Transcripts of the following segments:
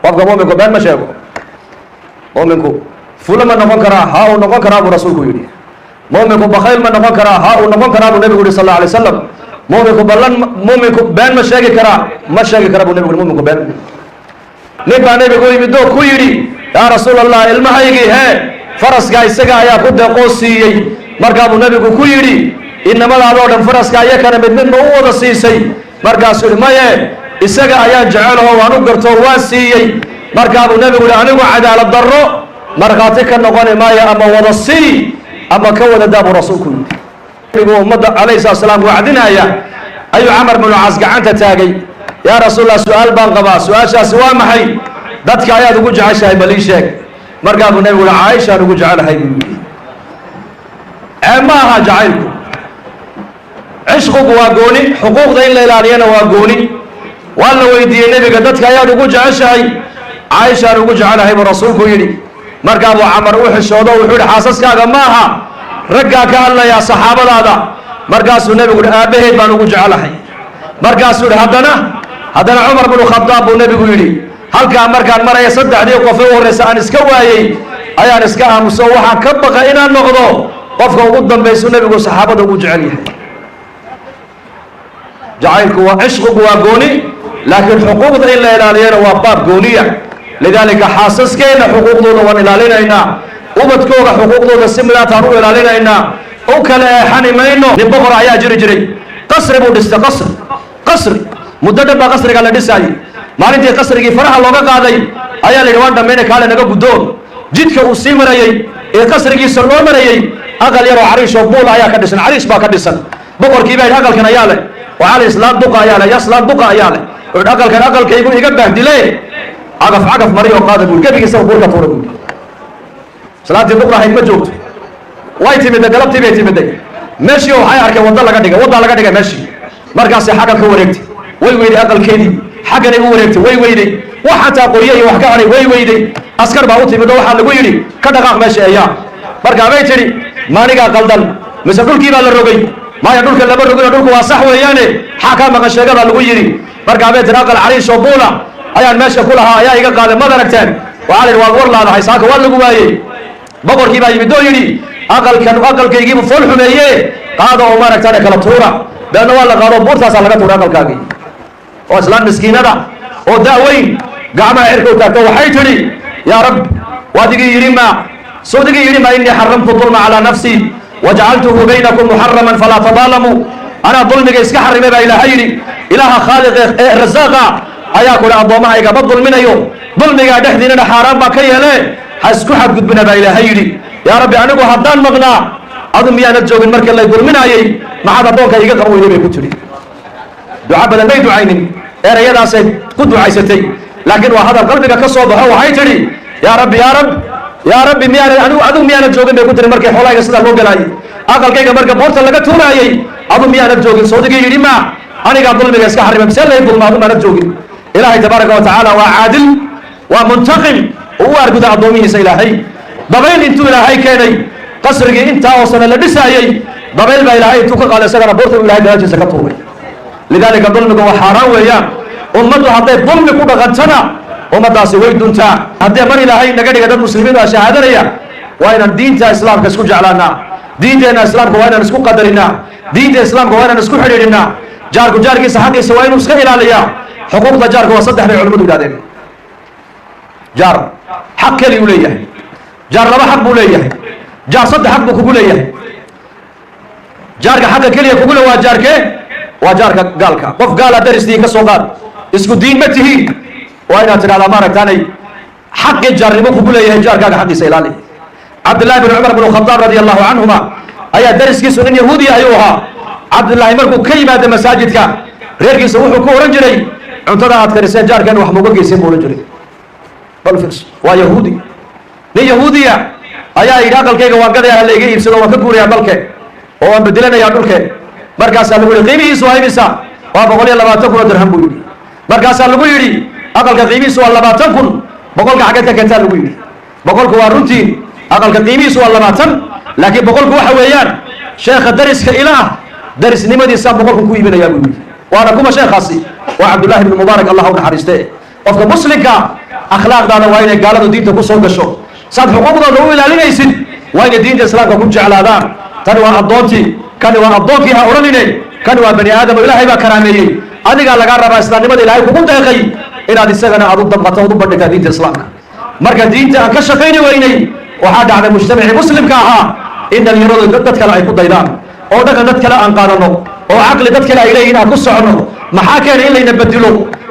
Qofka muminku been ma sheego. Muminku fulo ma noqon karaa? Ha, uu noqon karaa, buu rasuulku yidhi. Muminku bakhayl ma noqon karaa? Ha, uu noqon karaa, buu nebigu yihi sal alla alay wasalam. Muminku ballan, muminku been ma sheegi karaa? Ma sheegi kara, buu nebigu yihi muminku been. Nin baa nebigu yimid oo ku yidhi: "Yaa rasuul Allah, ilmahaygii hee faraska isaga ayaa ku deeqoo siiyey." Markaa buu nebigu ku yidhi: "Inamadaadoo dhan faraska iyakana mid midma u wada siisay?" Markaasuu yihi: "Maye, isaga ayaan jecelaho, waan u garto, waan siiyey." Markaa buu nebigu yihi: "Anigu cadaalad darro markhaati ka noqoni maayo, ama wada sii ama ka wada daa," buu rasuulku yidhi. Nebigu ummadda calayhi salatu salaam wacdinaya ayuu Camar binu Caas gacanta taagay: "Yaa rasuulallah, su-aal baan qabaa." "Su-aashaasi waa maxay?" "Dadka ayaad ugu jeceshahay, bal ii sheeg." Markaa buu nebigu yihi: "Caaishaan ugu jecelahay," buu yidhi. Ceeb ma aha jacaylku, cishqigu waa gooni, xuquuqda in la ilaaliyana waa gooni. Waa la weydiiyey nebiga: "Dadka ayaad ugu jeceshahay?" "Caaishaan ugu jecelahay," buu rasuulku yidhi. Markaa buu Camar u xishoodo, wuxuu yihi: "Xaasaskaaga maaha, raggaa ka hadlayaa, saxaabadaada." Markaasuu nebigu yihi: "Aabbaheed baan ugu jecelahay." Markaasuu yihi haddana Cumar binu Khadaab buu nebigu yidhi. Halkaa markaan maraya, saddexdii qof ee u horreysa aan iska waayey, ayaan iska aamuso. Waxaan ka baqa inaan noqdo qofka ugu dambaysu nebigu saxaabada ugu jecel yahay. Jacaylku waa, cishqigu waa gooni, laakiin xuquuqda in la ilaaliyana waa baab gooniya. Lidaalika xaasaskeenna xuquuqdooda waan ilaalinaynaa, ubadkooga xuquuqdooda si midaataan u ilaalinaynaa, u kala eexani mayno. Nin boqor ayaa jiri jiray, qasri buu dhistay, qasri, qasri. Muddo dhan baa qasriga la dhisaayey. Maalintii qasrigii faraha looga qaaday ayaa la yidhi: "Waan dhammayna, kaale naga guddoon." Jidka uu sii marayey ee qasrigiisa loo marayey, aqal yaroo cariish oo buul ayaa ka dhisan, cariish baa ka dhisan. Boqorkii baa yidhi: "Aqalkan ayaa leh?" Waxaa la: "Islaan duqa ayaa leh." "Ya, islaan duqa ayaa leh." Wuxuu yidhi: "Aqalkan aqalkaygu iga bahdile, cagaf cagaf mari oo qaada," buuri. Gebigiisaba buurka tuura, buuri. Islaantii duqa ahayd ma joogto. Way timiday, galabtii bay timiday meeshii. Waxay arkeen waddo laga dhigay, waddaa laga dhigay meeshii. Markaasay xaggan ka wareegtay, way weyday aqalkeedii. Xagganay u wareegtay, way weyday. Wax xataa qoryo iyo wax ka hadhay way weyday. Askar baa u timid oo waxaa lagu yidhi: "Ka dhaqaaq meesha eeyaa." Markaa bay tidhi: "Maanigaa qaldan mise dhulkii baa la rogay?" "Maya, dhulka lama rogino, dhulku waa sax weeyaane, xaa kaa maqan sheegadaa?" lagu yidhi. Markaa bay tidhi: "Aqal cariish oo buula ayaan meesha ku lahaa, ayaa iga qaaday, maad aragteen?" Waxaa la yidhi: "Waad war laadahay, saaka waa lagu waayey." Boqorkii baa yimid oo yidhi: "Aqalkan aqalkaygiibu fool xumeeye, qaada oo maaragtaan kala tuura." Deedna waa la qaado, buurtaasaa laga tuuray aqalkaagii. Oo islaan miskiinada oo daaweyn gacmaha cirka u taagto, waxay tidhi: "Yaa rab, waadigii yidhi, ma sawdigii yidhi ma innii xaramtu dulma calaa nafsii wajacaltuhu baynakum muxaraman falaa tadaalamuu. Anaa dulmiga iska xarimay baa Ilaahay yidhi. Ilaaha khaaliqa ee rasaaqa ayaa kuli addoommahayga ma dulminayo, dulmigaa dhexdiinana xaaraan baa ka yeele, ha isku xadgudbina baa Ilaahay yidhi. Yaa rabbi, anigu haddaan maqnaa, adu miyaanad joogin markii lay dulminaayey? Maxaad addoonka iiga qaban weyday?" bay ku tidhi. Duco badan may ducaynin, erayadaasay ku ducaysatay, laakiin waa hadal qalbiga ka soo baxo. Waxay tidhi: "Yaa rabbi, yaa rab, yaa rabbi, miyaanad anigu, adigu miyaanad joogin," bay ku tiri, "markii xoolahayga sidaa loo galaayey, aqalkayga marka buurta laga tuuraayey? Adu miyaanad joogin? Sawdigii yidhi ma anigaa dulmiga iska xarimay, mise lay dulma, adu maanad joogin?" Ilaahay tabaaraka wa tacaala waa caadil, waa muntaqim oo u arguda addoomihiisa. Ilaahay dabayl intuu ilaahay keenay, qasrigii intaa oo sane la dhisaayey, dabayl baa ilaahay intuu ka qaaday, isagana buurta uu ilahay gadaashiisa ka tuuray. Lidaalika dulmiga waa xaaraan weeyaan. Ummaddu hadday dulmi ku dhaqantana, ummaddaasi way duntaa. Haddii mar ilaahay naga dhiga dad muslimiin oo shahaadanaya, waa inaan diinta islaamka isku jeclaanaa, diinteenna islaamka waa inaan isku qadarinaa, diinta islaamka waa inaan isku xidhiidhinaa. Jaarku jaarkiisa xaqiisa waa inuu iska ilaaliyaa. Xuquuqda jaarka waa saddex, bay culimmadu yidhahdeen. Jaar xaq keli uu leeyahay, jaar laba xaq buu leeyahay, jaar saddex xaq buu kugu leeyahay. Jaarka xaqa keliya kugule waa jaarkee? Waa jaarka gaalka. Qof gaala daristiin ka soo qaad, isku diin ma tihiin, waa inaad tidhahdaa maaragtaanay xaqii jaarnimo kugu leeyahay. Jaarkaaga xaqiisa ilaali. Cabdillahi bin Cumar bin Khadaab radia allahu canhuma ayaa dariskiisu nin yahuudi ayuu ahaa. Cabdullaahi markuu ka yimaado masaajidka, reerkiisa wuxuu ku ohan jiray: "Cuntada aad kariseen jaarkeen wax mauga geysin," buu ohan jiray. Bal firs, waa yahuudi. Nin yahuudiya ayaa yidhi: "Aqalkayga waan gadaya, hala iga iibsado, waan ka guurayaa dalke oo waan bedelanayaa dhulke." Markaasaa lagu yidhi: "Qiimihiisu waa imisa?" "Waa 120,000 oo dirham," buu yidhi. Markaasaa lagu yidhi: "Aqalka qiimihiisu waa 20,000, boqolka xaggeed ka keentaa?" Lagu yidhi: "Boqolku waa runtiin, aqalka qiimihiisu waa 20, laakiin boqolku waxa weeyaan sheekha dariska ila ah darisnimadiisaa boqolku ku iibinayaa," buu yidhi. Waana kuma sheekhaasi? Waa Cabdullahi bnu Mubaarak, Allah u naxariiste. Qofka muslimka Akhlaaqdaada waa inay gaaladu diinta ku soo gasho. Saad xuquuqdooda u ilaalinaysid, waa inay diinta Islaamka ku jeclaadaan. Tani waa addoontii, kani waa addoonkii ha odhanine. Kani waa bani aadam oo Ilaahay baa karaameeyey. Adigaa lagaa rabaa islaamnimada Ilaahay kugu deeqay inaad isagana aad u damqato ood u bandhigtaa diinta Islaamka. Marka diinta aan ka shaqayni weynay, waxaa dhacday mujtamacii Muslimka ahaa in dhalinyaradu dad kale ay ku daydaan, oo dhaqan dad kale aan qaadano, oo caqli dad kale ay leeyihin aan ku socono. Maxaa keenay in layna bedilo?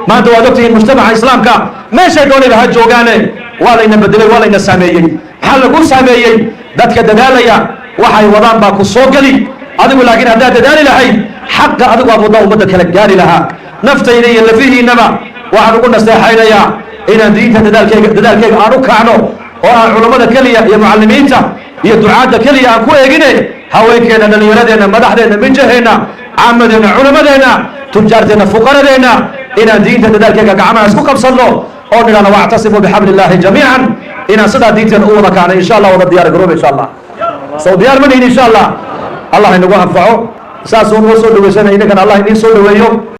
Maanta waad ogtihiin, mujtamaca Islaamka meeshay doonayba ha joogaane, waa layna bedelay, waa layna saameeyey. Maxaa lagu saameeyey? Dadka dadaalaya waxay wadaan baa ku soo geli adigu. Laakiin haddaad dadaali lahayd, xaqa adigu aad waddaa ummadda kala gaari lahaa. Naftayda iyo lafihiinaba waxaan ugu naseexaynayaa inaan diinta dadaalkeyga aan u kacno, oo aan culammada keliya iyo mucallimiinta iyo ducaadda keliya aan ku eegine, haweenkeenna, dhallinyaradeenna, madaxdeenna, minjaheenna, caamadeenna, culammadeenna, tujaarteenna, fuqaradeenna, inaan diinta dadaalkeyga gacmaha isku qabsanno oo nidhahno واعتصموا بحبل الله جميعا. Inaan sidaa diinteena u wada kacno, insha Allah. Wada diyaar garooba, insha Allah. Sow diyaar ma nihin? Insha Allah, Allah inagu anfaco. Saasuu noo soo dhaweysanay, innagana Allah idiin soo dhaweeyo.